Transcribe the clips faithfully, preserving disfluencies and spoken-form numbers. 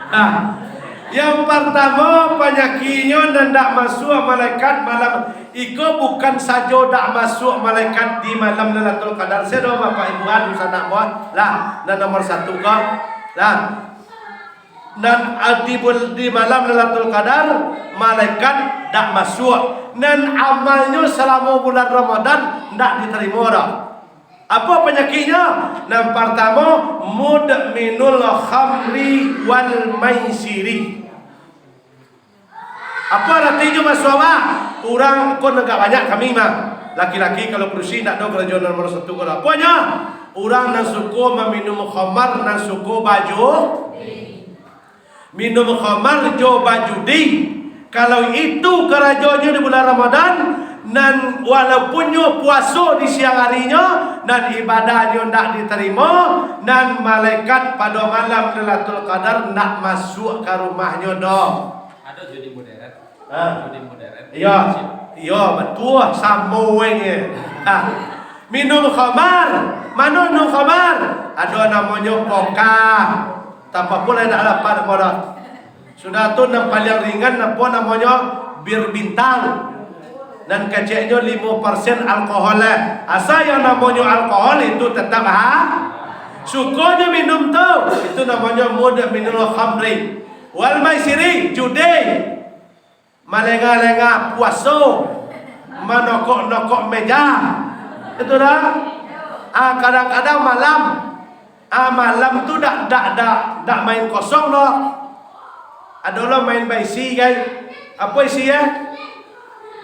Nah, yang partamo panyakiknyo nan dak masuak malaikat malam. Iko bukan sajo dak masuak malaikat di malam Lailatul Qadar. Sia do Bapak Ibu, anu sanak buah. Lah, nan nomor satu ko. Lah. Nan di bul-, di malam Lailatul Qadar, malaikat dak masuak. Nan amalnyo salamo bulan Ramadan ndak ditarimo doh. Apo panyakiknyo? Nan partamo, mudminul khamri wal maisiri. Apo aratinyo, Mas Waba? Urang ko nan agak banyak kami mah. Laki-laki kalau padusi ndak ado karajo nomor satu ko doh. Aponyo? Urang nan suko maminum khamar, nan suko baju, minum khamar jo bajudi. Kalau itu karajonyo di bulan Ramadan, nan walaupun nyo puaso di siang arinyo, nan ibadahnyo ndak ditarimo, nan malaikat pado malam Lailatul Qadar ndak masuak ka rumahnyo doh. Ado judi modern. Ha. Judi modern. Iyo. Iyo, batua, samo weng e. Ha. Minum khamar. Mano minum khamar? Ado namonyo poka. Tapapulah dak lapar bodoh. Sudah tu nan paliang ringan apo namonyo? Bir bintang. Nan keceknyo limo persen alkohol eh. Asa yang namonyo alkohol itu tetap ha. Sukonyo minum tu, itu namonyo mudminul khamri. Wal maisiri, judi. Malenga-lenga puaso, manokok-nokok meja. Itu dah. Ah, kadang-kadang malam, ah, malam tu dak, dak, dak, dak main kosong doh. Ado lo main baisi, gai. Apo isi, eh?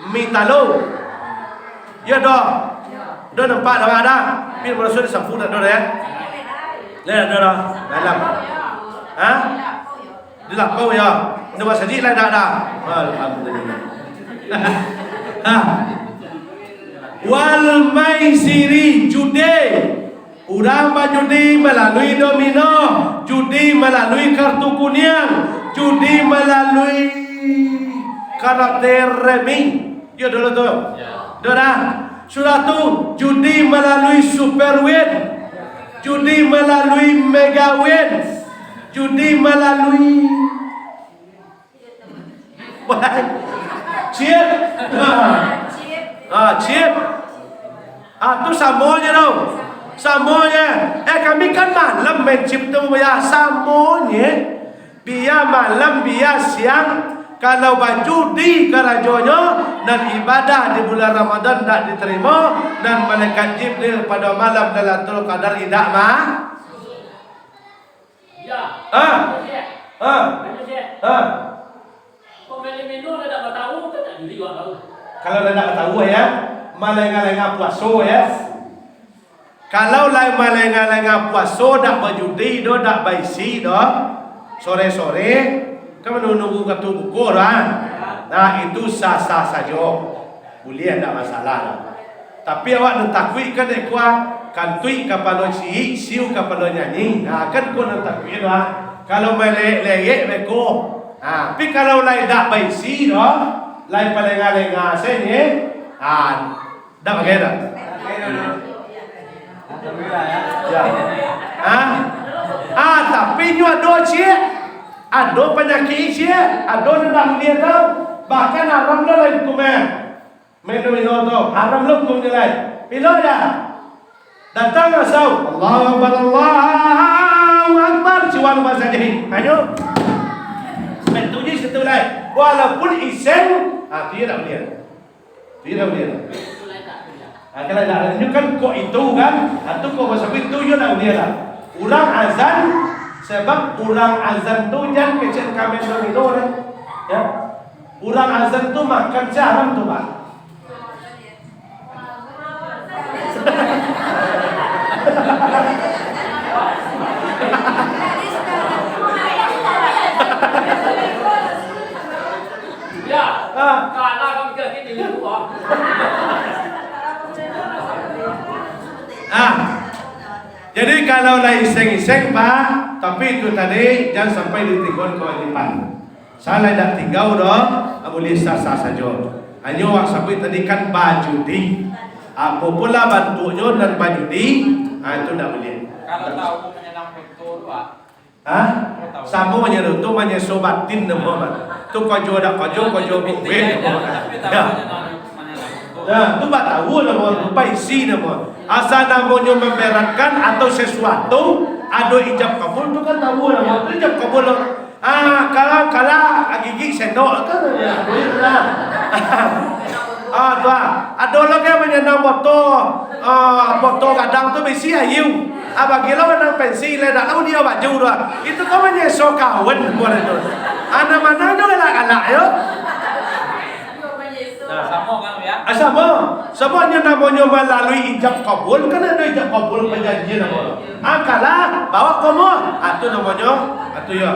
Mi talo. Yo doh. Doh nampak dah, dah. Tapi Rasul disapu dak doh, ya. Dah, dah, dah. Malam. Ha? Di lapau, ya. Indak basajik lai, dak, dak. Alhamdulillah. Ha. Wal maisiri, judi. Urang bajudi malalui domino, judi malalui kartu kuniang, judi malalui karate remi. Yo dulu tu. Yo dah. Sudah tu, judi malalui Super Win, judi malalui Mega Win, judi malalui chip. Ha. Ha, chip. Ha, tu samo je tau. Samo je. Eh, kami kan malam main chip tu, ya, samo je. Bia malam, bia siang, kalau bajudi karajonyo, nan ibadah di bulan Ramadan ndak ditarimo, nan malaikat Jibril pado malam Lailatul Qadar indak ma-, Ya. Ha? Ha? Ha? Kok main domino lah dak batahu, kan dak judi awak tahu. Kalau lah dak batahu, ya, malenga-lenga puaso, ya. Kalau lai malenga-lenga puaso, dak bajudi doh, dak baisi doh, sore-sore, kan manunggu wakatu buko doh, ah. Nah, itu sah-sah sajo. Buliah, ndak masalah doh. Tapi awak nan takuik kan dek kuah, kantuik kapalo ciik, siu kapalo nyanyi. Nah, kan ko nan takuik doh, ah. Kalau maleyek-leyek beko. Ah, tapi kalau lai dak baisi doh, lai palenga-lenga se nyo, ah, Dak bagai dak? Ya. Ah, ah, tapi nyo ado ciek, ado panyakik ciek, ado nan dak buliah tau. Bahkan haram lo lai hukum eh. Main domino tu, haram lo hukum nyo lai. Pilo ya? Datang asau, Allahu Akbar, Allahu Akbar, cuan bahasa jadi. Ayo. Main tu je situ lai. Walaupun iseng, ah, tu je dak buliah. Tidak, tidak. Ah, kalau dak, itu kan kok itu kan, atau kok bahasa itu, yo dak buliah lah. Urang azan, sebab urang azan tu jan kecek kamen domino lah. Ya. Urang azan tu makan siaran tu, Pak. Ya, ah. Kalah kami kaki di luar. Ah. Jadi kalau lah iseng-iseng, Pak, tapi itu tadi jangan sampai ditinggal kewajiban. Salah dak tinggal doh, buliah sah-sah sajo. Hanyo awak sabuik tadi kan bajudi. Apo pula bantuaknyo nan bajudi, ah, itu dak buliah. Kalau tahu menyenang foto tu, Pak. Ha? Samo nyo tu, tu manyeso batin namo mah. Tu kojo dak kojo, kojo buek namo. Ya. Nah, tu batawu namo, tu baisi namo. Asa namonyo mamberatkan atau sesuatu, ado ijab kabul tu kan tawu namo. Tu ijab kabul. Ah, kalah, kalah, gigik sendok tu. Ah, tu ah. Ado lo kan manyanang boto, ah, boto gadang tu baisi aia. Ah, bagi lo manang pensi, lah dak lo dia baju tu ah. Itu kan manyeso kawan buat itu. Ah, nan manang tu galak-galak yo. Nah, samo kan, ya? Ah, samo. Samo nyo namonyo malalui ijab kabul, kan ado ijab kabul pajanjian namo. Ah, kalah, bawa komo. Ah, tu namonyo, ah, tu yo.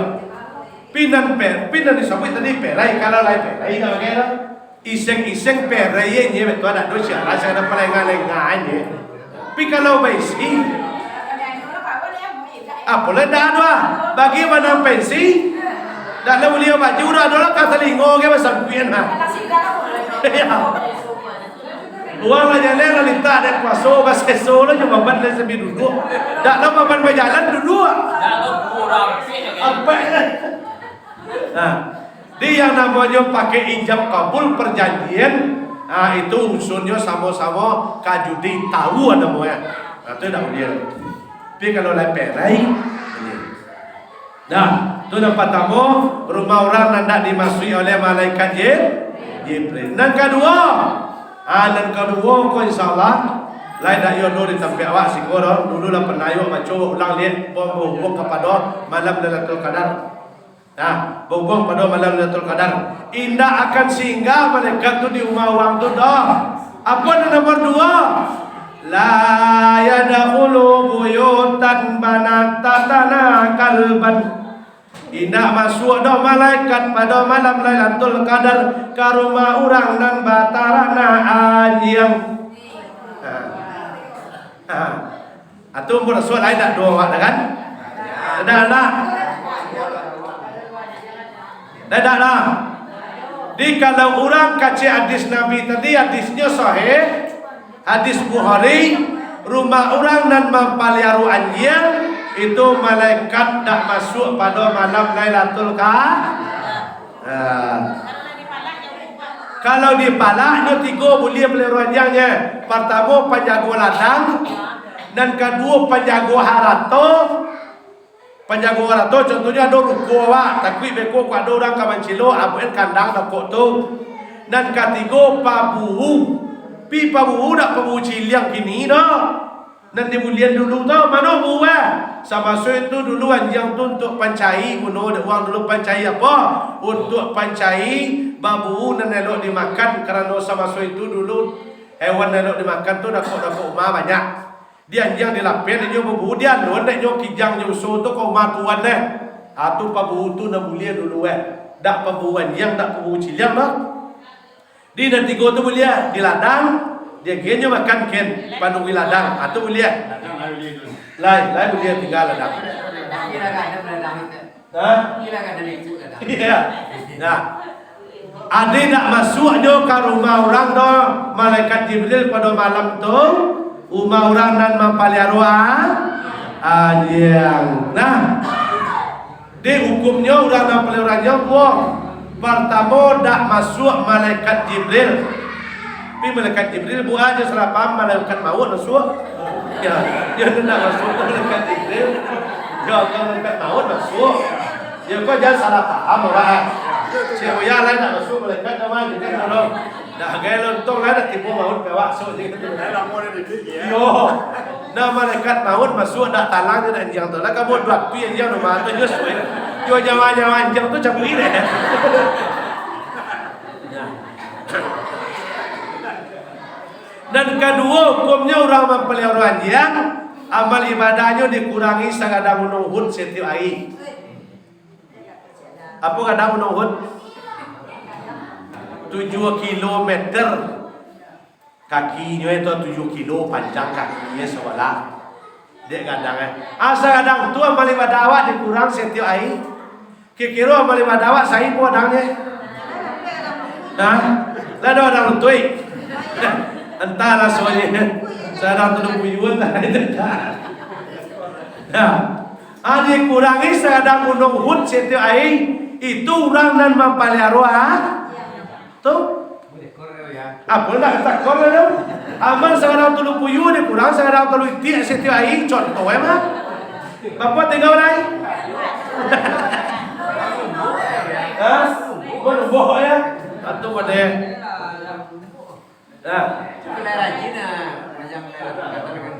Pinan pe-, pinan disabuik tadi perai, kalau lai perai, dah bagai lah. Iseng-iseng perai ye, nye betul dak do sialah, sia ado palengah-lengah nye. Tapi kalau baisi, apo lah dah ado ah. Bagi manang pensi, dak lah buliah baju dah ado lah ka talingo ge basangkuian ha. Ya. Uang lah jaleh lah lintak dek puaso, baseso lah jo baban lah sambil duduak. Dak lah baban bajalan duduak. Dak lah kurang. Ampek. Nah, di yang namonyo pakai ijab kabul perjanjian, ah, itu unsunnyo samo-samo ka judi tawu namo ya. Nah, tu dak buliah. Tapi kalau lai perai, buliah. Nah, tu nan patamo, rumah urang nan dak dimasuki oleh malaikat Jib-, Jibril. Nan kaduo, ah, nan kaduo ko insyaallah, lai dak yo do di tampek awak siko do, dulu lah pernah yo baco ulang liek, bom-, bom-, bom kapado malam Lailatul Qadar. Nah, bobong pado malam Lailatul Qadar. Indak akan singgah malaikat tu di umah urang tu doh. Apo nan nomor duo? La yadkhulu buyutan banat tahtaha kalban. Indak masuak doh malaikat pado malam Lailatul Qadar ka rumah urang nan bataranak anjiang. Ha. Ha. Atu ampun rasuak lain dak doa awak dah kan? Dah lah. Dah dah lah. Di kalau urang kacik hadis Nabi tadi, hadisnyo sahih, hadis Bukhari, rumah urang nan mampaliaro anjiang, itu malaikat dak masuak pado malam Lailatul Qadar. Nah. Kalau dipalak, nyo tigo buliah paliaro anjiangnyo. Partamo, panjago ladang. Nan kaduo, panjago harato. Panjago harato, contohnyo ado ruko awak, takuik beko ko ado urang ka mancilok, abuikan kandang dakek tu. Nan katigo, pabuhu. Pi pabuhu dak pabuhu ciliang kini doh. Nan dibulian dulu tu, mano buah? Samaso itu dulu anjiang tu untuak pancai, guno dek urang dulu pancai apo? Untuak pancai babuhu nan elok dimakan, karano samaso itu dulu hewan nan elok dimakan tu dakek-dakek umah banyak. Di anjiang dilapian dek nyo babuhu, di alun dek nyo kijang jo uso tu ka umah tuan deh. Ha, tu pabuhu tu nan buliah dulu eh. Dak pabuhu anjiang, dak pabuhu ciliang doh. Di nan tigo tu buliah, di ladang, di agiahnyo makan ken, panunggu ladang. Ah, tu buliah. Lai, lai buliah tingga ladang. Ha? Iya. Nah. Ade dak masuaknyo ka rumah urang doh, malaikat Jibril pado malam tu, rumah urang nan mampaliaro a-, anjiang. Nah. Di hukumnyo urang nan paliaro anjiang duo. Partamo, dak masuak malaikat Jibril. Tapi malaikat Jibril buah jo salah paham malaikat mauik masuak. Ya, ya dak masuak malaikat Jibril. Ya, malaikat mauik masuak. Ya, kau jangan salah paham urang. Si Buya lah dak masuak malaikat nama juga dulu. Dah gaya lontong lah, dah tibo mauik pe awak, so je gitu. Yo. Nah, malaikat mauik masuak dak talang je dak anjiang tu. Lah kamu dua tu anjiang rumah tu, yo suwe. Yo nyawa-nyawa anjiang tu cabui deh. Nan kaduo, hukumnyo urang mampaliaro anjiang, amal ibadahnyo dikurangi sagadang gunung Uhud satiok ari. Apo gadang gunung Uhud? Tujuah kilometer. Kakinyo itu tujuah kilo panjang kakinyo sabalah. Dek gadang eh. Asa gadang tu amal ibadah awak dikurang satiok ari. Kiro-kiro amal ibadah awak saibo gadangnyo. Nah, lah ado gadang lutuik. Entahlah soalnyo. Sadang tu puyuan lah. Nah. Dikurangi sagadang gunung Uhud satiok ari, itu urang nan mampaliaro, ah. Tu. Apo nak katakon lah tu? Aman sagadang tulu puyuah dikurang sagadang tulu itiak satiok ari, contoh eh mah. Bapo tingga lai? Hah? Manumbok ya? Atu pade. Nah. Cukup lah rajin lah. Macam lah, kata dengan.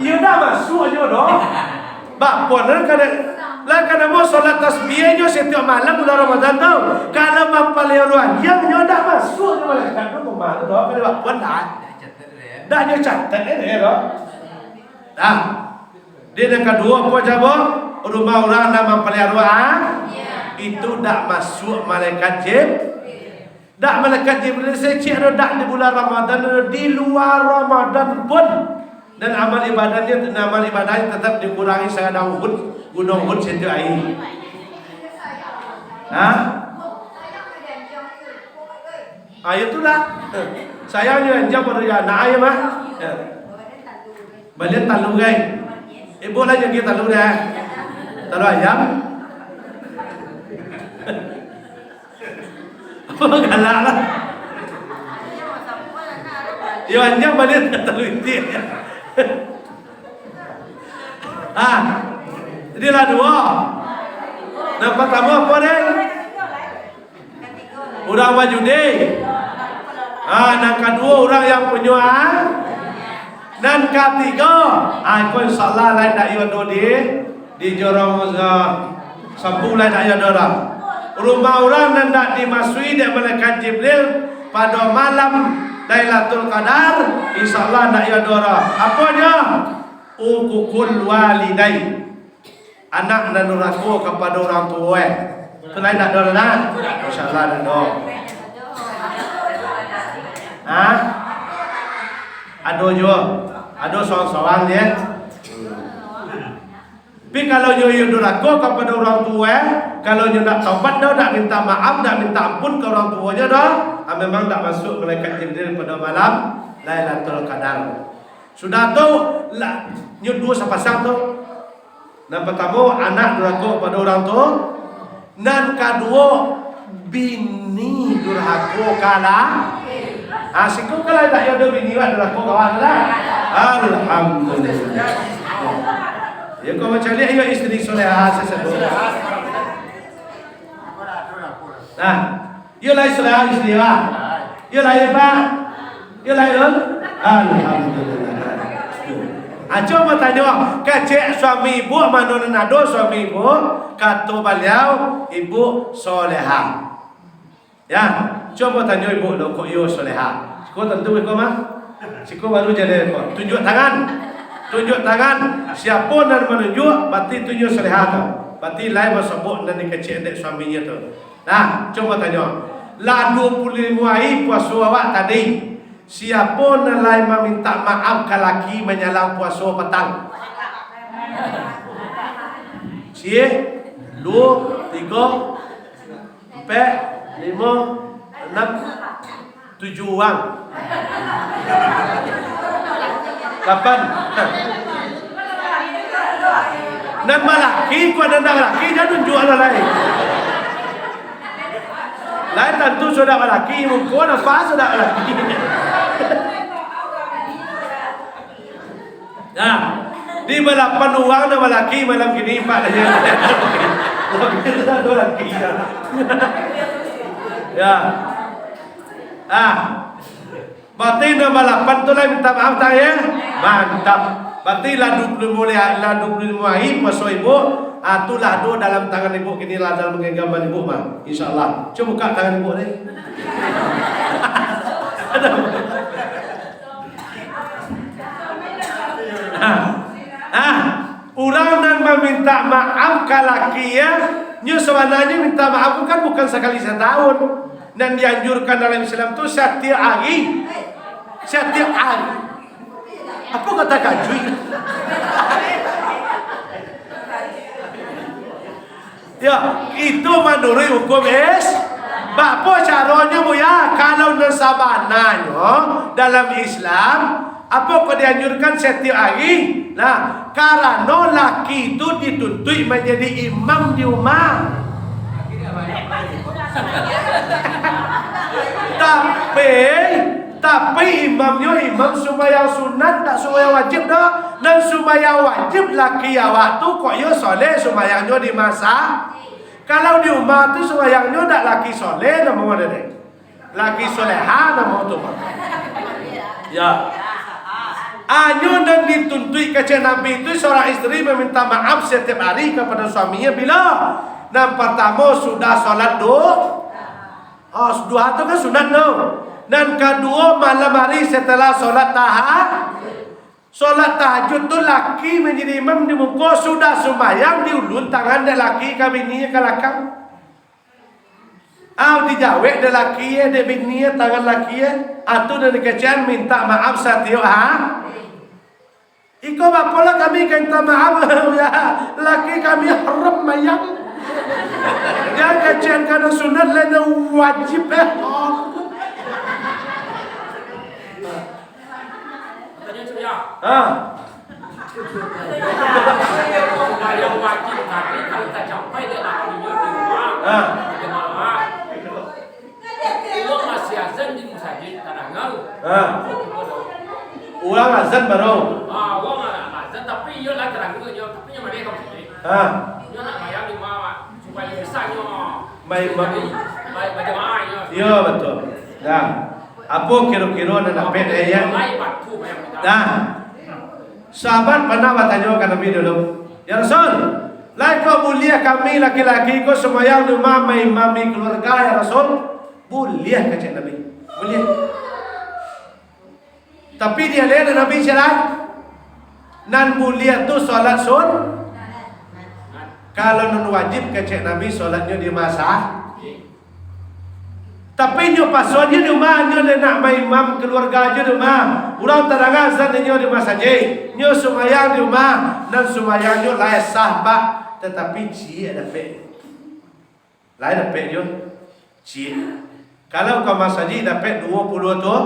Iyo dak masuak nyo doh. Bapo nan kada, lah kada mau solat tasbih nyo satiok malam bulan Ramadan tu. Kalau mampaliaro anjiang nyo dak masuak nyo malaikat tu kumaha tu doh, kada bapo dak. Dak nyo catat eh doh. Nah. Di nan kaduo apo jawab? Rumah urang nan mampaliaro, ah, itu dak masuak malaikat Jib-, dak malaikat Jibril, secik ado dak di bulan Ramadan, ado di lua Ramadan pun. Dan amal ibadahnyo, amal ibadahnyo tatap dikurangi sagadang Uhud, gunung Uhud satiok ari. Hah? Ah, yo tu lah. Sayangnyo anjiang pado anak ayam ah. Yo. Balian talu gai. Ibu lah jaga talu dah. Talu ayam. Apa galak lah. Yo anjiang balian talu itiak. Ah. Jadi lah duo. Nan partamo apo, Den? Urang bajudi. Ah, nan kaduo urang yang punyo, ah. Nan katigo, ah, iko insyaallah lai dak iyo ado di, di jorong, ah, sampu lai dak iyo ado dah. Rumah urang nan dak dimasui dek malaikat Jibril pado malam Lailatul Qadar, insyaallah dak iyo ado dah. Aponyo? Uququl walidai. Anak nan durako kapado urang tuo, eh. Tu lain dak ado, nak? Insyaallah dak ado. Ha? Ado juo. Ado sorang-sorang je. Tapi kalau nyo iyo durako kapado urang tuo, eh, kalau nyo dak taubat doh, dak minta maaf, dak minta ampun ka urang tuonyo doh, ah, memang dak masuak malaikat Jibril pado malam Lailatul Qadar. Sudah tu, lah, nyo duo sapasang tu. Nan partamo, anak durako pado urang tuo. Nan kaduo, bini durako ka la-, ah, siko ka lai dak ado bini, wak, durako ka awak tu lah. Alhamdulillah. Yo, kau macam ni, iyo istri soleha sasado. Nah, Iyo lai saudara isteri, Pak? Iyo lai, Pak? Iyo lai, Lun? Alhamdulillah. Aco batanyo, kecek suami ibu, mano nan ado suami ibu, kato baliau, ibu soleha. Ya, cubo tanyo ibu lo, kok iyo soleha? Siko tantu iko mah. Siko baru jadi iko. Tunjuk tangan. Tunjuk tangan. Siapo nan manunjuk, barati tu inyo soleha tu. Barati lai basobok nan dikecek dek suaminyo tu. Nah, cubo tanyo, lah duo puluah limo ari puaso awak tadi, siapo nan lai mamintak maaf ka laki manjalang puaso patang? Ciek, duo, tigo, ampek, limo, anam, tujuah urang. Lapan. Nan balaki, kok nan ndak balaki, jan nunjuak lah lai. Lai tantu sudah balaki, muko nampak sudah balaki. Nah, di balapan urang nan balaki malam kini, Pak, lah, ya. Laki tu ado laki, ya. Ya. Ah. Barati nan balapan tu lai minta maaf, tak, ya? Mantap. Barati lah duo puluah limo, lah duo puluah limo ari puaso ibu, ah, tu lah ado dalam tangan ibu kini, lah dalam genggaman ibu mah. Insyaallah. Cubo buka tangan ibu ni. Ah. Ah. Urang nan maminta maaf ka laki, ya, nyo sabananyo minta maaf tu kan bukan sakali satahun. Nan dianjurkan dalam Islam tu satiok ari. Satiok ari. Apo kata kajuik? Ya, itu manuruik hukum Is-, bapo caronyo, Buya? Kalau nan sabananyo dalam Islam, Apo kok dianjurkan satiok ari? Nah, karano laki tu dituntuik manjadi imam di umah. Tapi, tapi imamnyo imam sumbayang sunat, dak sumbayang wajib doh. Nan sumbayang wajib laki awak tu kok iyo soleh sumbayangnyo di masa. Kalau di umah tu sumbayangnyo dak laki soleh namo dek. Laki soleha namo tu, Pak. Ya. Anyo nan dituntuik kecek Nabi tu, seorang isteri meminta maaf setiap hari kepada suaminya bila? Nan pertamo sudah sholat du-, oh, duha tu kan sunat tu. Nan kaduo malam hari setelah sholat taha-, sholat tahajud tu laki menjadi imam di muko, sudah sumbayang diulun tangan dek laki ka bini ka lakang. Au dijawek dek laki e, dek bini e, tangan laki e. Atu nan dikecekan minta maaf satiok ha. Iko bapolah kami ka minta maaf, ya, laki kami haram mayang. Jan kecekan kana sunat, lain wajib, eh. Tanyo, Cik, ya. Ha. Sumbayang wajib tadi kalau tacapai dek lakinyo di rumah, ha, jamaah. Urang masih azan di musajik, tadanga. Ha. Urang azan baru. Ah, urang azan, tapi iyo lah tadanga nyo, tapi nyo baliak ka musajik. Ha. Nyo nak mayang di rumah, supayo bisa nyo. Baik, baik. Baik, bajamaah nyo. Iyo, batua. Dah. Apo kiro-kiro nan dapek dari ayah? Nah, sahabat panah batanyo ka Nabi dulu, "Ya Rasul, lai kok buliah kami laki-laki ko sumbayang di rumah maimami kaluarga, ya Rasul?" "Buliah," kecek Nabi. "Buliah." Tapi dialeh dek Nabi cak lai, nan buliah tu salat sun-, kalau nan wajib kecek Nabi salatnyo di masa. Tapi nyo pasal nyo di rumah, nyo dek nak maimam kaluarga nyo di rumah. Urang tadanga azan nyo di masajik, nyo sumbayang di rumah, nan sumbayangnyo lai sah, Pak, tatapi ciek dapek. Lai dapek juo. Ciek. Kalau ka masajik dapek duo puluah tu,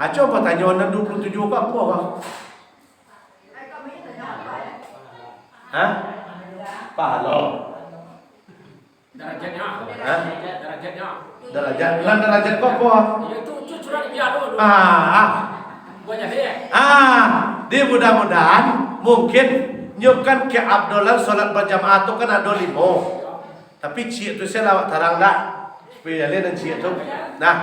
aco batanyo nan duo puluah tujuah ko apo, Bang? Ha? Pahalo. Darajatnyo. Ha? Darajatnyo. Darajat. Nan darajat ko apo? Iyo, tu, tu curang biak tu. Ah, ah. Banyak deh. Ah, di mudah-mudahan mungkin nyo kan keafdalan salat bajamaah tu kan ado limo. Tapi ciek tu sia lah awak tarang dak? Supaya jaleh nan ciek tu. Nah.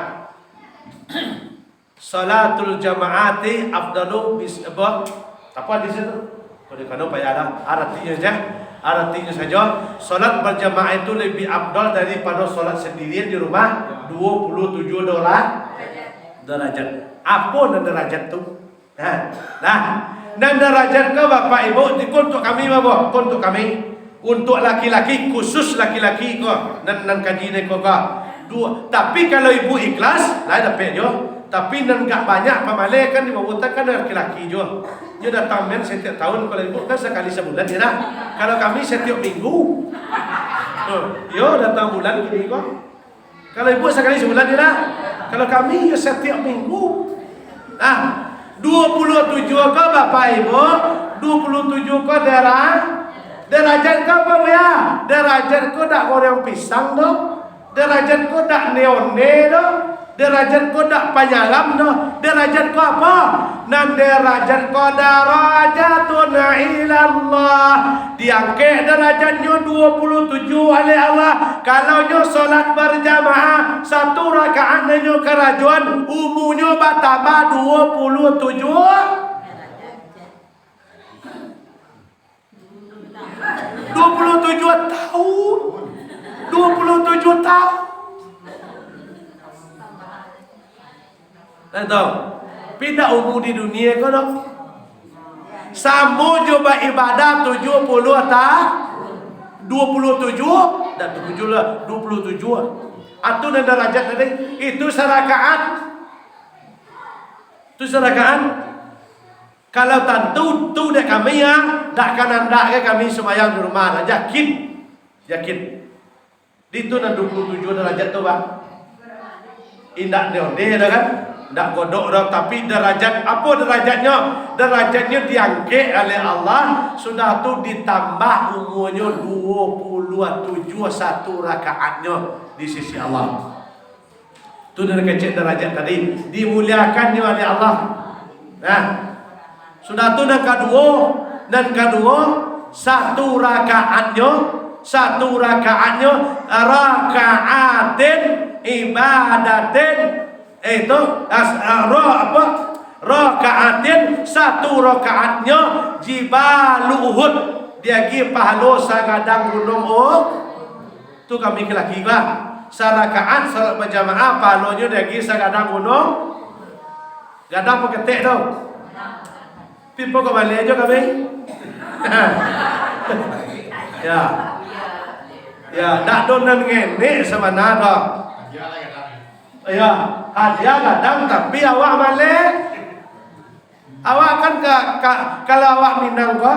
Salatul jama'ati afdalu bis-, apa? Apa hadis itu? Kok dikano payah dah. Aratinyo saja. Aratinyo saja, salat bajamaah itu lebih afdal daripado salat sendirian di rumah, duo puluah tujuah dara-, darajat. Apo nan darajat tu? Nah, nah, nan darajat ko, Bapak Ibu, ti ko untuak kami, Bapak, ko untuak kami, untuak laki-laki, khusus laki-laki ko, nan, nan kaji ne ko ka. Duo, tapi kalau ibu ikhlas, lai dapek juo. Tapi nan gak banyak pamaleh kan di Bawutan kan laki-laki juo. Nyo datang men setiap tahun, kalau ibu kan sakali sabulan, ya dah. Kalau kami setiap minggu. Tuh, yo datang bulan kini ko. Kalau ibu sakali sabulan je lah. Kalau kami, ya, satiok minggu. Nah, duo puluah tujuah ko, Bapak Ibu, duo puluah tujuah ko dara-, darajat ko apo, Buya? Darajat ko dak goreng pisang doh. Darajat ko dak onde-onde doh. Darajat ko dak panyalam doh. Darajat ko apo? Nan darajat ko darajatun ilallah. Diangkek darajatnyo duo puluah tujuah aleh Allah. Kalau nyo salat bajamaah, satu rakaat nan nyo karajoan, umurnyo batambah duo puluah tujuah. Duo puluah tujuah tahun. Duo puluah tujuah tahun. Nah, tahu? Pindah umur di dunia ko doh. Samo jo baibadah tujuah puluah ta-, duo puluah tujuah, dah tujuah lah, duo puluah tujuah. Atu nan darajat tadi, itu sarakaat. Itu sarakaat. Kalau tantu tu dek kami, ya, dak kan andak ke kami sumbayang di rumah, dah yakin. Yakin. Di tu nan duo puluah tujuah darajat tu, Pak. Indak onde-onde dah kan? Ndak godok doh, tapi darajat, apo darajatnyo? Darajatnyo diangkek oleh Allah, sudah tu ditambah umurnyo duo puluah tujuah satu rakaatnyo di sisi Allah. Tu nan kecek darajat tadi, dimuliakannyo oleh Allah. Nah, sudah tu nan kaduo, nan kaduo, satu rakaatnyo, satu rakaatnyo, rakaatin ibadatin, eh, itu, as-, ah, ro-, apa? Rakaatin, satu rakaatnyo jibalu Uhud, diagiah pahalo sagadang gunung Uhud. Tu kami ka laki lah. Sarakaat salat bajamaah, pahalonyo diagiah sagadang gunung. Gadang paketek tu. Pipo ka baleh jo kami. Ya. Ya, dak do nan ngenek sabana tu. Ya, hadiah gadang tapi awak maleh. Awak kan ka, ka, kalau awak Minang ko,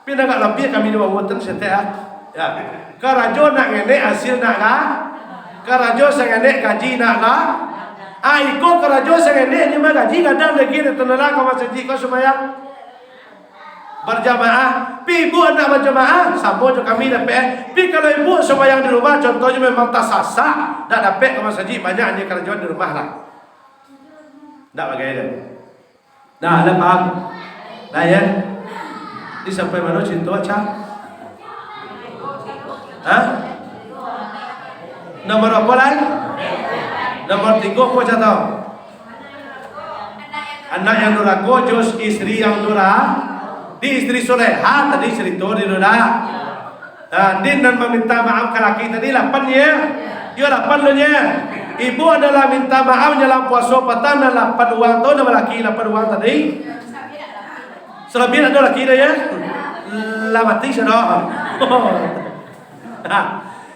pin agak labiah kami di bawah tu saketek ah. Ya. Karajo nak ngenek, hasil nak ga-, karajo sangenek, gaji nak ga-, ah, iko karajo sangenek, cuma gaji gadang lagi di tanah ka masajik ko sumbayang. Berjamaah, pi ibu nak berjamaah, samo jo kami dapek. Pi kalau ibu sumbayang di rumah, contohnyo memang tasasak, dak dapek ka masajik, banyak nyo karajo di rumah lah. Dak bagai doh. Nah, lah paham? Nah, ya. Ini sampai mano carito, Aca? Hah? Nomor apo lai? Nomor tigo apo, Aca, tau? Anak yang durako, jo istri yang dura-, di istri soleha tadi carito di dura-. Nah, din nan maminta maaf ka laki tadi lapan, ya? Iyo, lapan lo, ya. Ibu ado lah minta maaf nyo dalam puaso patang, nan lapan urang tu, nan balaki lapan urang tadi. Salabiah ado laki dah, ya? Lah mati sudah. Nah,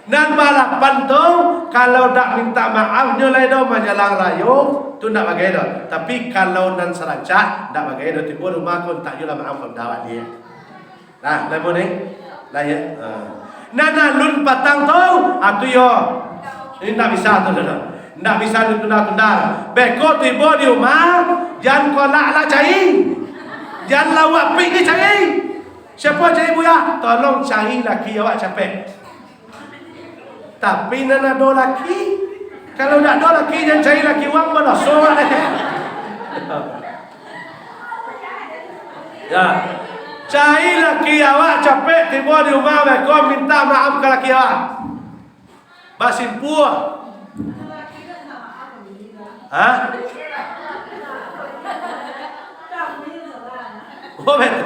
nan balapan tu, kalau dak minta maaf nyo lai doh manjalang rayo, tu ndak bagai doh. Tapi kalau nan sarancak, ndak bagai doh. Tibo rumah ko, mintak juo lah maaf ka awak dia. Nah, lamo ni. Lah, ya. Ha. Nan alun patang tu, ah, tu yo. Ini ndak bisa tu, tu, tu. Ndak bisa ditunda-tunda. Beko tibo di rumah, jan kolak lah cari. Jan lawak pik ni cari. Siapo cari, Buya? Tolong cari laki awak capek. Tapi nan ado laki, kalau dak ado laki, jan cari laki urang, badoso awak deh. Ya. Cari laki awak capek, tibo di rumah beko minta maaf ka laki awak. Basimpua. Hah? Oh, betul.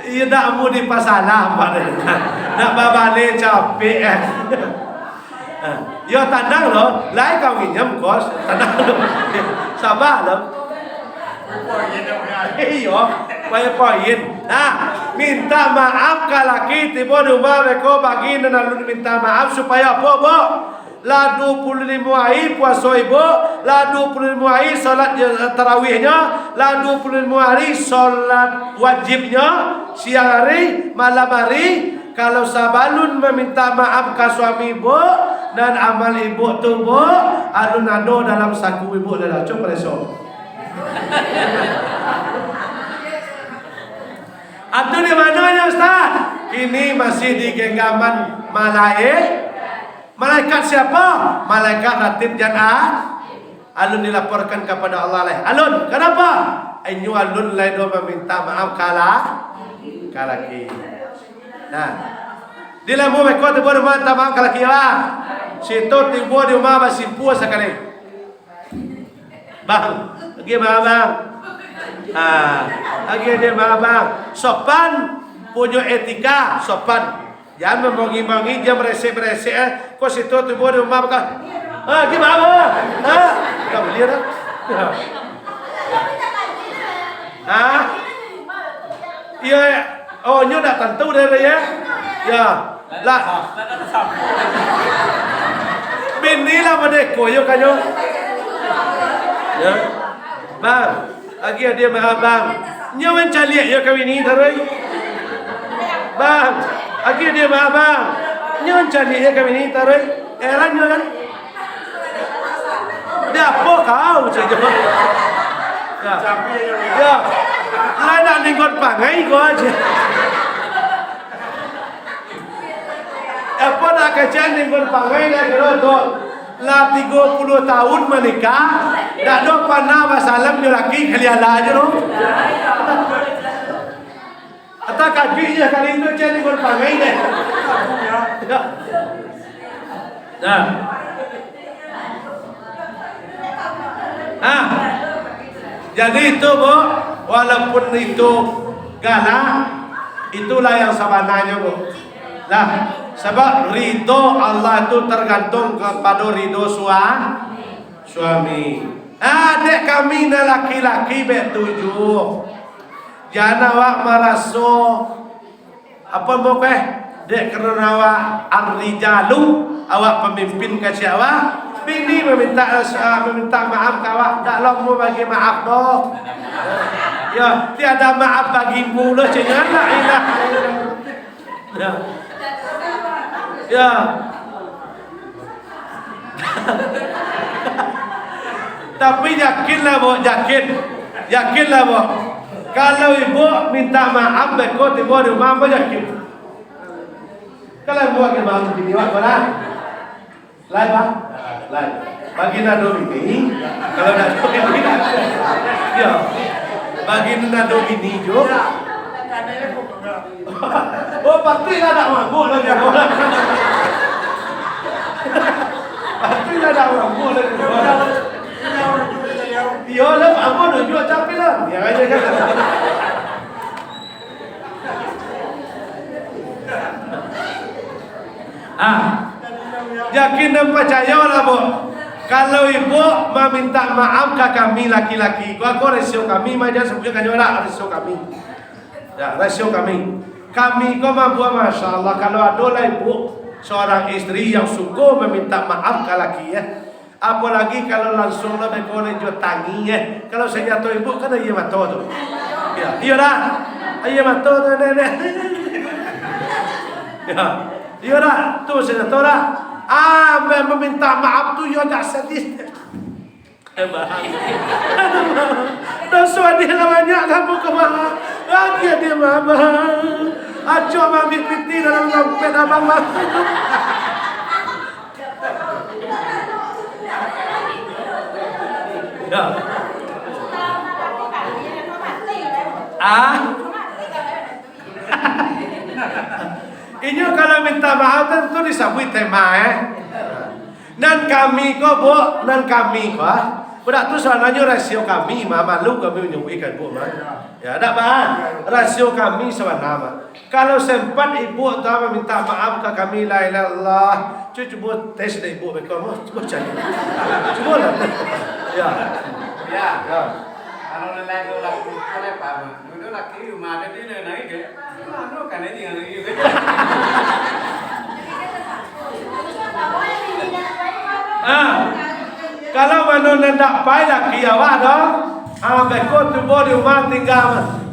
Iyo, dak mau dipasalah, Pak. Nak babaleh capek, eh. Yo, tanang lo, lai kau nginyam, kos. Tanang lo. Sabar lo. Iyo, poin-poin. Nah, minta maaf ka laki, tibo di rumah beko bagi nan alun minta maaf supayo apo, Bu? Lah duo puluah limo ari puaso ibu, lah duo puluah limo ari salat, eh, tarawihnyo, lah duo puluah limo ari salat wajibnyo, siang ari, malam ari, kalau sabalun maminta maaf ka suami ibu, nan amal ibu tu, Bu, alun ado dalam saku ibu lah, cubo pareso. Atu di mano nyo, Ustaz? Kini masih di genggaman malae-, malaikat siapo? Malaikat Ratib jan A-, alun dilaporkan kapado Allah lai. Alun, kanapa? Inyo alun lai doh maminta maaf ka la-, ka laki. Nah. Di lamo beko tibo di rumah minta maaf ka laki, lah. Sito tibo di rumah basimpua sakali. Bang, agiah maaf, Bang. Ah, agiah maaf, Bang. Sopan, punyo etika, sopan. Jan mamongi-mongi, jan baresek-baresek, eh. Ko sito tibo di rumah, baka, ah, agiah maaf, Bang. Ah, tak buliah dah. Ah. Iyo, ya. Oh, nyo dak tantu deh, ya. Ya. Lah. Bini lah madeko yo kanyo. Ya. Bang, agiah maaf, Bang. Nyo mancaliak yo ka bini taruih. Bang, agiah maaf, Bang. Nyo mancaliak yo ka bini taruih. Heran juo kan? Dek apo kau, cek jo. Ya. Ya. Lah nak ninggon pangai ko aja. Apo nak kecek ninggon pangai dah kiro tu. Lah tigo puluah tahun manikah, dak ado panah basalam jo laki kali alah aja tu. Atau kajuik je kali itu, cari berpangai deh. Ya. Nah. Ah. Jadi itu, Bu, walaupun itu galak, itulah yang sabananyo, Bu. Lah, sabab ridho Allah tu tergantung kapado ridho sua-, suami. Ah, dek kami nan laki-laki bek tujuh. Jan awak maraso, apo mukeh, dek karano awak ar-rijalu, awak pamimpin kecek awak, bini mamintak, ah, mamintak maaf ka awak, dak lomo bagi maaf doh. Yo, tiada maaf bagimu doh, cek nyo, la ilaha illallah. Ya. Ya. Tapi yakinlah, Bu, yakin. Yakinlah, Bu. Kalau ibu minta maaf beko tibo di rumah, ambo yakin. Kalau ibu akan bangun bini awak, lah. Lai, Pak? Lai. Bagi nan ado bini, kalau ndak ado bini, yo. Bagi nan ado bini jo. Oh, patuiklah ndak mabuk lagi. Patuiklah ndak mabuk lagi. Iyo lah, ambo nunjuak capi lah. Yo, aja kan. Ah, yakin dan pacayolah, Bu. Kalau ibu maminta maaf ka kami laki-laki, ko, ko rasio kami, mah jan sabuik kanyo lah, rasio kami. Ya, rasio kami. Kami ko mambuek, Masya Allah, kalau ado lah ibu seorang istri yang suko maminta maaf ka laki, ya. Apolagi kalau langsuang lah beko jo tangi, eh. Kalau sanjato ibu kan aia mato tu. Ya, iyo dah. Aia mato tu, deh, deh. Ya. Iyo dah. Tu sanjato dah. Ah, ambo maminta maaf tu yo agak sadih. Eh, bah. Doso adih lah banyak, kamu ka maaf. Lagi adih mah, bah. Acok maambiak pitih dalam dompet abang, bah. Ya. Ah? Inyo kalau minta maaf, tantu disabuik tema, eh. Nan kami ko, Bu, nan kami ko, ah. Budak tu sabananyo rasio kami, mah, malu kami manyabuik ka ibu, mah. Ya, dak, bah. Rasio kami sabana, mah. Kalau sempat ibu tu maminta maaf ka kami, la ilaha illallah. Cu-, cubo tes dek ibu beko, mah. Cubo cari. Cubolah. Ya. Ya. Ya. Kalau lelaki tu laku, boleh paham. Dulu laki rumah ada di lain-lain ke? Anu kan ini yang ini ke? Ah, kalau mano nan dak pai laki awak doh, ah, beko tubo di rumah tingga,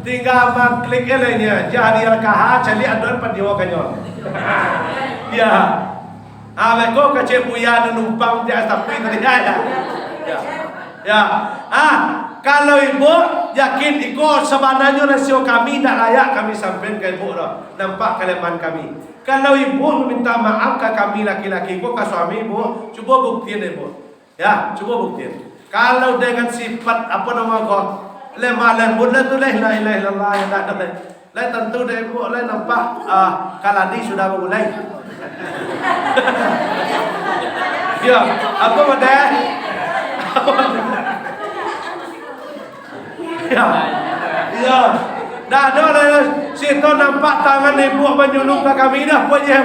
tingga mangklik je lah inyo. Jadi L K H, caliak aduan pandiwa kanyo. Ya. Ah, beko kecek Buya nan numpang di atas tapi tadi, ya, ya. Ya. Ya. Ah, kalau ibu yakin iko sabananyo rasio kami ndak layak kami sampaian ka ibu doh. Nampak kalemahan kami. Kalau ibu minta maaf ka kami laki-laki ko, ka suami ibu, cubo buktian ibu. Ya, cubo buktian. Kalau dengan sifat, apo namo ko, lemah lembut lah tu lah, la ilaha illallah, indak ado lah. Lai tantu dek ibu, lai nampak, ah, kaladi sudah bagulai. Yo, apo model? Yo. Yo. Dah ado lai, situ nampak tangan ibu manyulung ka kami dah, apo je?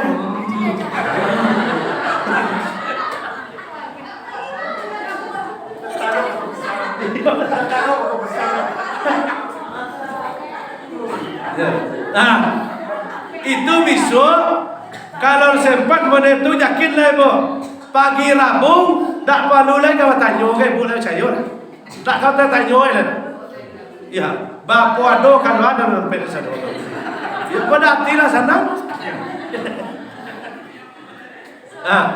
Nah, itu bisuak, kalau sempat model tu, yakin lah ibu. Pagi Rabu, dak paralu lai ka batanyo ka ibu, lai cayo lah. Dak ka tatanyo lai. Ya, bapo ado kalau ado dompet di sado. Ya, pada hati lah sanang. Ah.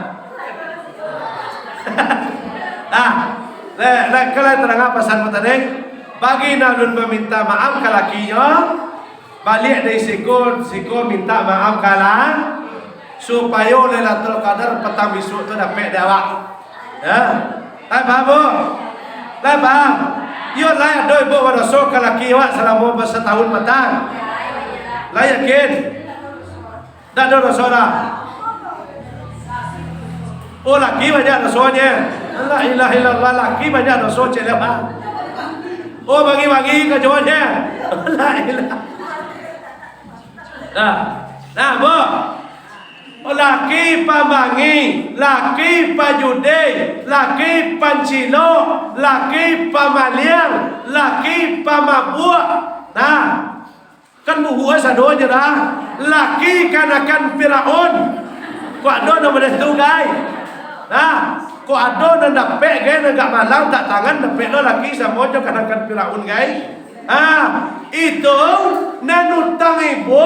Lai, lai, ka lai tadanga pasan ko tadi? Bagi nan alun maminta maaf ka lakinyo, baliak dari siko, siko minta maaf ka la-, supayo Lailatul Qadar patang bisuak tu dapek dek awak. Ya. Lai paham, Bu? Lai paham? Iyo, lai ado ibu badoso ka laki awak salamo basatahun patang? Lai yakin? Dak ado doso dah. Oh, laki banyak dosonyo. La ilaha illallah, laki banyak doso, cek lah. Oh, bagi-bagi kajuanyo. La ilaha. Nah, nah, Bu. Oh, laki pamangi, laki pajudi, laki pancilok, laki pamaliang, laki pamabuak. Nah, Kan buhua sadonyo dah. Laki kanakan Firaun. Kok ado nan model tu, gai? Nah, kok ado nan dapek, gai, nan agak malang, tak tangan, dapek lo laki samo jo kanakan Firaun, gai? Ah, itu nan utang ibu,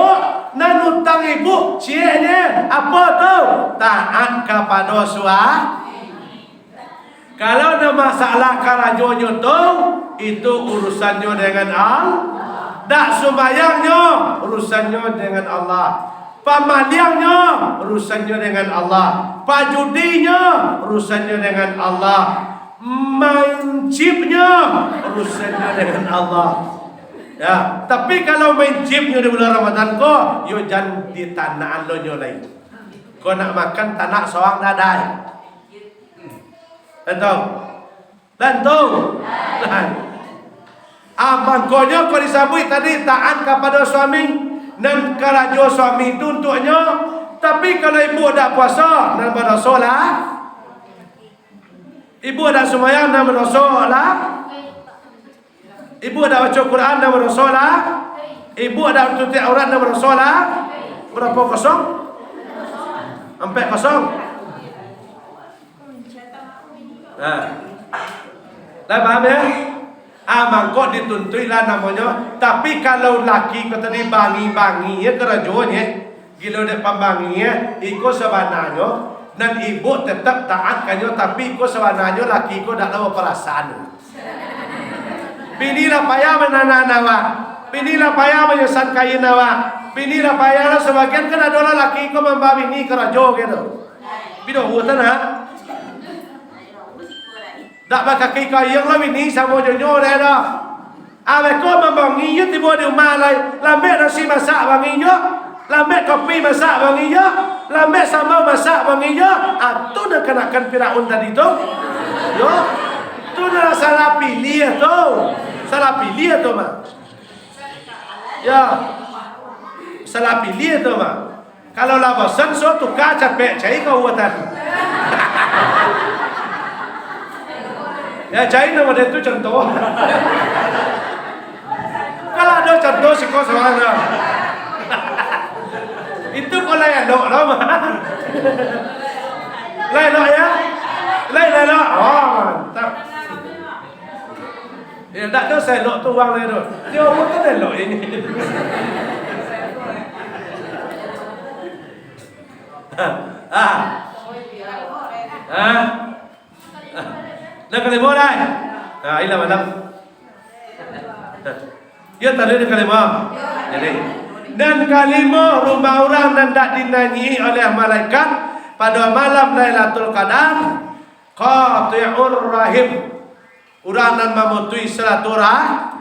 nan utang ibu, cieknyo, apo tu? Taat kapado sua-, Kalau nan masalah karajonyo tu, itu urusannyo dengan Allah. Dak sumbayangnyo, urusannyo dengan Allah. Pamaliangnyo, urusannyo dengan Allah. Pajudinyo, urusannyo dengan Allah. Main chipnyo, urusannyo dengan Allah. Ya, tapi kalau main chipnyo di bulan Ramadan ko, yo jan di tanah alonyo lai. Ko nak makan tanak sorang dadai. Tantu. Tantu. Ah, mangkonyo ko disabuik tadi, taat kapado suami, nan karajo suami tu untuaknyo. Tapi kalau ibu dak puaso, nan badoso lah. Ibu dak sumbayang, nan badoso lah. Ibu dak baco Quran, nan badoso lah. Ibu dak tutuik aurat, nan badoso lah. Barapo kosong? Ampek kosong. Nah. Lah paham, ya? Ah, mangko dituntuiklah namonyo. Tapi kalau laki ko tadi bangi-bangi, ya, karajonyo, gilo dek pambangi, ya, iko sabananyo, nan ibu tetap taat kanyo, tapi iko sabananyo laki ko dak tahu parasaan. Bini lah payah manahan awak. Bini lah payah manyasan kain awak. Bini lah payah lah, sabagian kan ado lah laki ko mambao bini karajo gitu. Bido urusan ha. Dak bakaki kayang lah bini samo jo nyo deh dah. Abeh ko mambao nginyo tibo di umah lai, lambek nasi masak bang inyo. Lambek kopi masak bang inyo, lambek sambal masak bang inyo. Ah, tu nan kanakan Firaun tadi tu. Yo. Tu nan salah pilih tu. Salah pilih tu mah. Ya. Salah pilih tu mah. Kalau lah bosan, so tuka capek cai kau buatan. Ya, cai nama dia tu contoh. Kalau ado contoh siko sawana. Itu ko lai elok lah, mah. Lai elok, ya? Lai, lai elok. Oh, mantap. Ya, tak tahu saya elok tu uang lai tu. Dia umur tu elok ini. Ah. Ah. Nan kalimo, dai? Nah, ilah malam. Yo, tadi nan kalimo. Jadi, nan kalimo, rumah urang nan dak dinanyi oleh malaikat pado malam Lailatul Qadar, qati'ur rahim. Urang nan mamutuih silaturah-,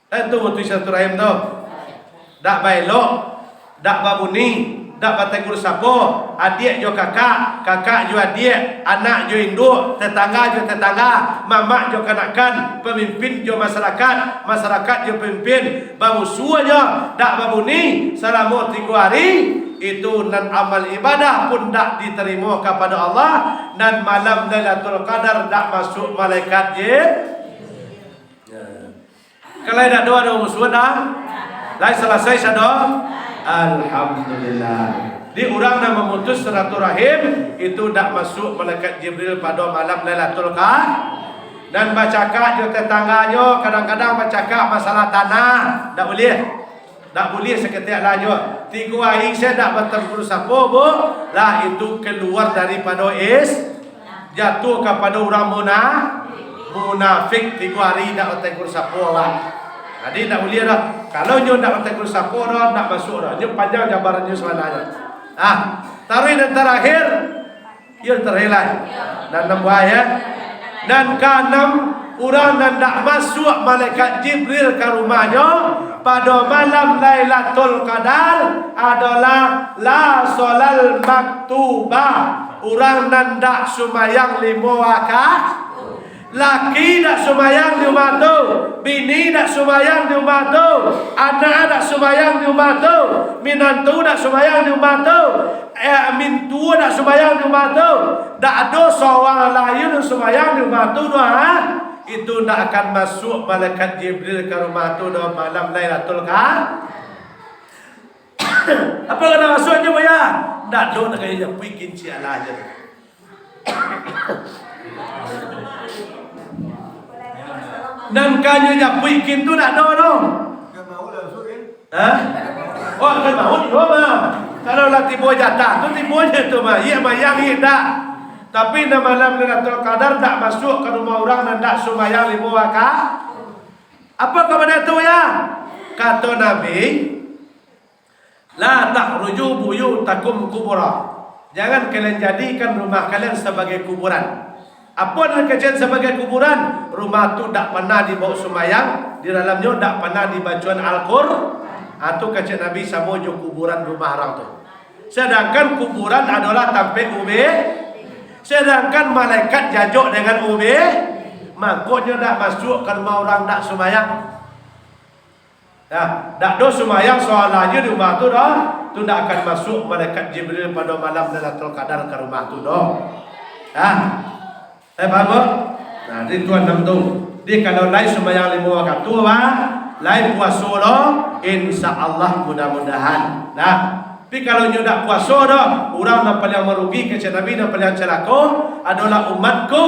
Tantu mutuih silaturahim tu. Dak baelok, dak babuni, dak bategur sapo, adiak jo kakak, kakak jo adiak, anak jo induak, tetangga jo tetangga, mamak jo kanakan, pamimpin jo masarakat, masarakat jo pamimpin, bamusuah jo, dak babuni salamo tigo ari, itu nan amal ibadah pun dak ditarimo kapado Allah, nan malam Lailatul Qadar dak masuak malaikat je. Kalau indak doa, doa musuh dah. Lai salasai sado. Alhamdulillah. Di urang nan mamutuih silaturahim, itu dak masuak malaikat Jibril pado malam Lailatul Qadar. Dan bacakak jo tetangganyo, kadang-kadang bacakak masalah tanah, dak buliah. Dak buliah saketek lah jo. Tigo ari se dak batempur sapo, Bu, lah itu kaluar daripado is-, jatuah kapado urang muna-, munafik, tigo ari indak bategur sapo, Pak. Jadi, indak buliah doh. Kalau nyo indak bategur sapo doh, indak masuak doh. Nyo panjang jabarannyo sabananyo. Ah, taruih nan tarakhir, iyo tarakhir lah. Nan anam buah, ya. Nan kaanam, urang nan indak masuak malaikat Jibril ka rumahnyo pado malam Lailatul Qadar adolah la sholal maktubah, urang nan indak sumayang limo rakaat. Laki dak sumayang di umah tu, bini dak sumayang di umah tu, anak dak sumayang di umah tu, minantu dak sumayang di umah tu, eh, mintuo dak sumayang di umah tu, dak ado surang lai nan sumayang di umah tu doh, ha? Itu ndak akan masuak malaikat Jibril ka rumah tu doh malam Lailatul Qadar. Apo ka ndak masuak nyo, Buya? Ndak ado, ndak ka nyo japuik kinciak lah je. Nan ka nyo japuik kin tu ndak ado doh. Ha? Oh, akan maut iyo mah. Kalau lah tibo jatah tu, tibo je tu mah. Iyo mayang, iyo indak. Tapi nan malam Lailatul Qadar ndak masuak ka rumah urang nan ndak sumayang limo rakaat. Apo ka bana tu, ya? Kato Nabi, "La tahruju buyutakum kubura." Jangan kalian jadikan rumah kalian sabagai kuburan. Apo nan kecek sabagai kuburan? Rumah tu dak panah dibaok sumayang, di dalamnyo dak panah dibacoan Al-Qur-, ah, tu kecek Nabi samo jo kuburan rumah urang tu. Sedangkan kuburan adolah tampek ube-, sedangkan malaikat jajok dengan ube-, mangkonyo dak masuak ka rumah urang dak sumayang. Nah, dak do sumayang salah je di rumah tu doh, tu ndak akan masuak malaikat Jibril pado malam Lailatul Qadar ka rumah tu doh. Nah, eh, paham, Buk? Nah, di tuan enam tu. Di kalau lai sumayang limo wakatu, bah, lai puaso lo, insya Allah, mudah-mudahan. Nah, Tapi kalau nyo dak puaso doh, urang nan paliang marugi, kecek Nabi, nan paliang calako adolah umatku.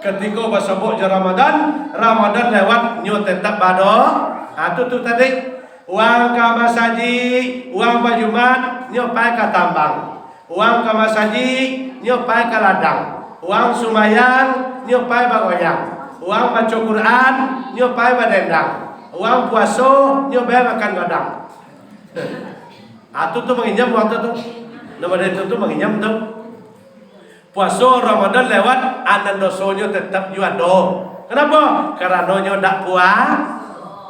Katiko basobok jo Ramadan, Ramadan lewat, nyo tetap bado-, ha, tu, tu tadi. Urang ka masajik, urang bajumat, nyo pai ka tambang. Urang ka masajik, nyo pai ka ladang. Urang sumbayang, nyo pai bagoyang. Urang baco Quran, nyo pai badendang. Urang puaso, nyo pai makan gadang. Ah, tu, tu manginyam wakatu tu. Nan model itu tu manginyam tu. Puaso Ramadan lewat, anan dosonyo tetap juo ado. Kanapo? Karano nyo dak pua-,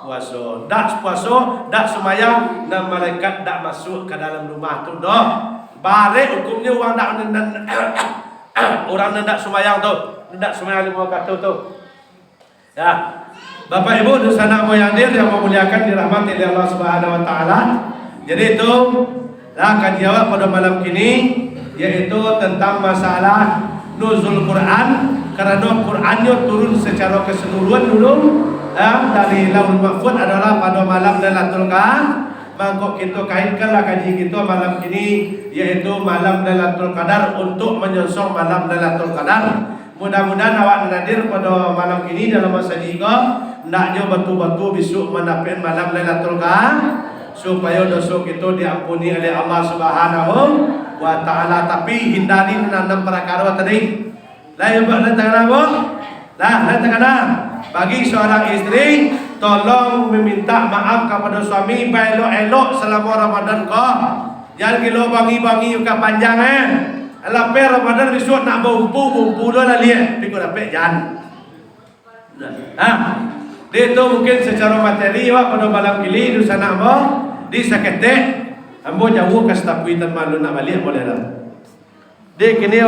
puaso. Dak puaso, dak sumayang, nan malaikat dak masuak ka dalam rumah tu doh. Barek hukumnyo urang dak, urang nan dak sumayang tu, dak sumayang limo wakatu tu. Ya. Bapak Ibu, dunsanak ambo yang hadir yang mamuliakan, dirahmati oleh Allah Subhanahu wa Taala. Jadi itu lah kaji awak pada malam kini, yaitu tentang masalah nuzul Quran, karano Quran nyo turun secara keseluruhan dulu, ya, dari Lauhul Mahfuz adalah pada malam Lailatul Qadar. Mangko kito kaitkanlah kaji kito malam kini, yaitu malam Lailatul Qadar, untuk manyongsong malam Lailatul Qadar. Mudah-mudahan awak nan hadir pado malam kini dalam masajik ko, ndak jo batua-batua bisuak mandapekan malam Lailatul Qadar, supayo doso kito diampuni oleh Allah Subhanahu wa Taala. Tapi hindari nan anam parakaro tadi. Lai, lai takana, Bu? Lah, lai takana. Bagi seorang isteri, tolong meminta maaf kapado suami, baelok-elok salamo Ramadan ko. Jan gilo bangi-bangi ka panjang, eh. Lapeh Ramadan bisuak nak baumpu, baumpu lo lah liek, tapi kok dapek jan. Ha. Di tu mungkin secara materi awak pada malam kini, dunsanak ambo, di saketek, ambo jauah ka Sitapui, tan malu nak baliak, boleh lah. Di kini awak